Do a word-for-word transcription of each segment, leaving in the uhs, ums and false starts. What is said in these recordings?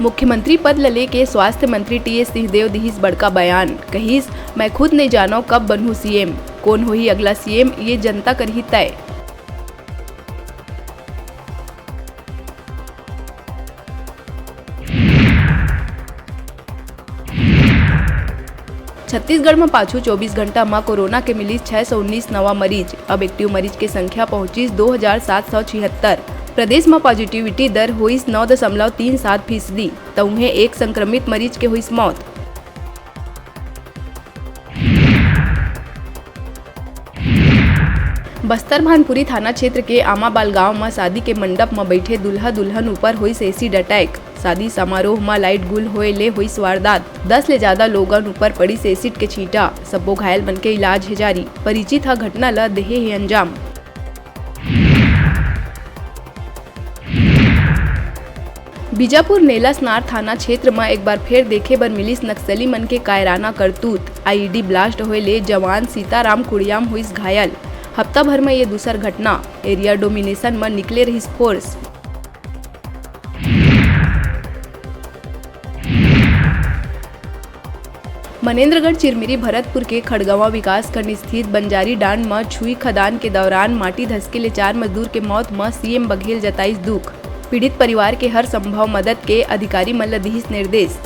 मुख्यमंत्री पद ल लेके स्वास्थ्य मंत्री टीएस सिंहदेव दिहिस बड़का बयान, कहिस, "मैं खुद नइ जानव कब बनहूं सीएम, कोन होही अगला सीएम, ये जनता करही तय।" छत्तीसगढ़ म पाछू चौबीस घंटा म कोरोना के मिलिस छह सौ उन्नीस नवा मरीज। अब एक्टिव मरीज के संख्या पहुंचिस दो हजार सात सौ छिहत्तर। प्रदेश म पॉजिटिविटी दर होइस नौ दशमलव तीन सात फीसदी, त उहें एक संक्रमित मरीज के होइस मौत। बस्तर भानपुरी थाना क्षेत्र के आमाबाल गांव म शादी के मंडप म बइठे दूल्हा दुल्हन ऊपर होइस एसिड अटैक। शादी समारोह म लाइट गुल होए ले होइस वारदात। दस ले जादा लोगन ऊपर पड़िस एसिड के छींटा। सब्बो घायल मन के इलाज हे जारी। परिचित ह घटना ल देहे हे अंजाम। बीजापुर नेलासनार थाना क्षेत्र म एक बार फेर देखे बर मिलिस नक्सली मन के कायराना करतूत। आईईडी ब्लास्ट होए ले जवान सीताराम कुड़ियाम होइस घायल। हफ्ता भर म ये दूसर घटना। एरिया डोमिनेशन म निकले रहिस फोर्स। मनेंद्रगढ़ चिरमिरी भरतपुर के खड़गवां विकासखंड स्थित बंजारी डांड म छुई खदान के दौरान माटी धसके ले चार मजदूर के मौत म सीएम बघेल जताइस दुख। पीड़ित परिवार के हर संभव मदद के अधिकारी मन ल दिहिस निर्देश।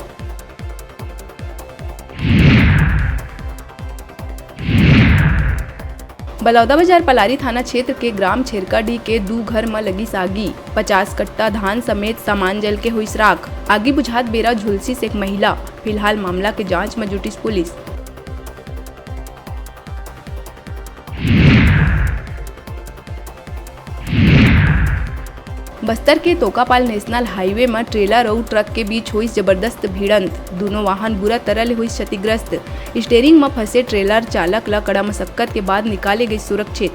बलौदाबाजार पलारी थाना क्षेत्र के ग्राम छेरकाडीह के दू घर म लगिस आगी। पचास कट्टा धान समेत सामान जल के होइस राख। आगी बुझात बेरा झुलसिस एक महिला। फिलहाल मामला के जांच म जुटिस पुलिस। बस्तर के तोकापाल नेशनल हाईवे म ट्रेलर अउ ट्रक के बीच होइस जबरदस्त भिड़ंत। दूनों वाहन बुरा तरह ले होइस क्षतिग्रस्त। स्टीयरिंग म फंसे ट्रेलर चालक ल कड़ा मशक्कत के बाद निकाले गइस सुरक्षित।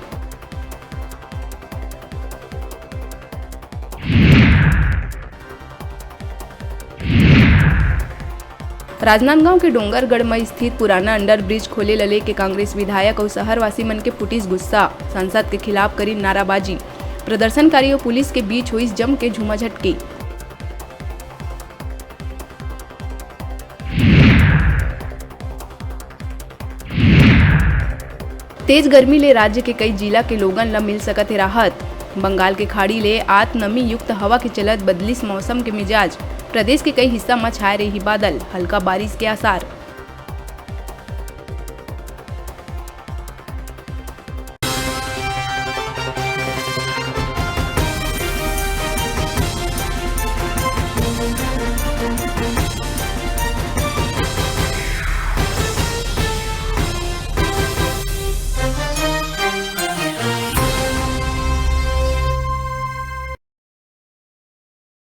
राजनांदगांव के डोंगरगढ़ म स्थित पुराना अंडरब्रिज खोले ल लेके कांग्रेस विधायक अउ शहरवासी मन के फूटिस गुस्सा। सांसद के खिलाफ करिन नाराबाजी। प्रदर्शनकारी अउ पुलिस के बीच होइस जम के झूमाझटकी। तेज गर्मी ले राज्य के कई जिला के लोगन ल मिल सकत हे राहत। बंगाल के खाड़ी ले आत नमी युक्त हवा के चलत बदलिस मौसम के मिजाज। प्रदेश के कई हिस्सा म छाए रही बादल, हल्का बारिश के आसार।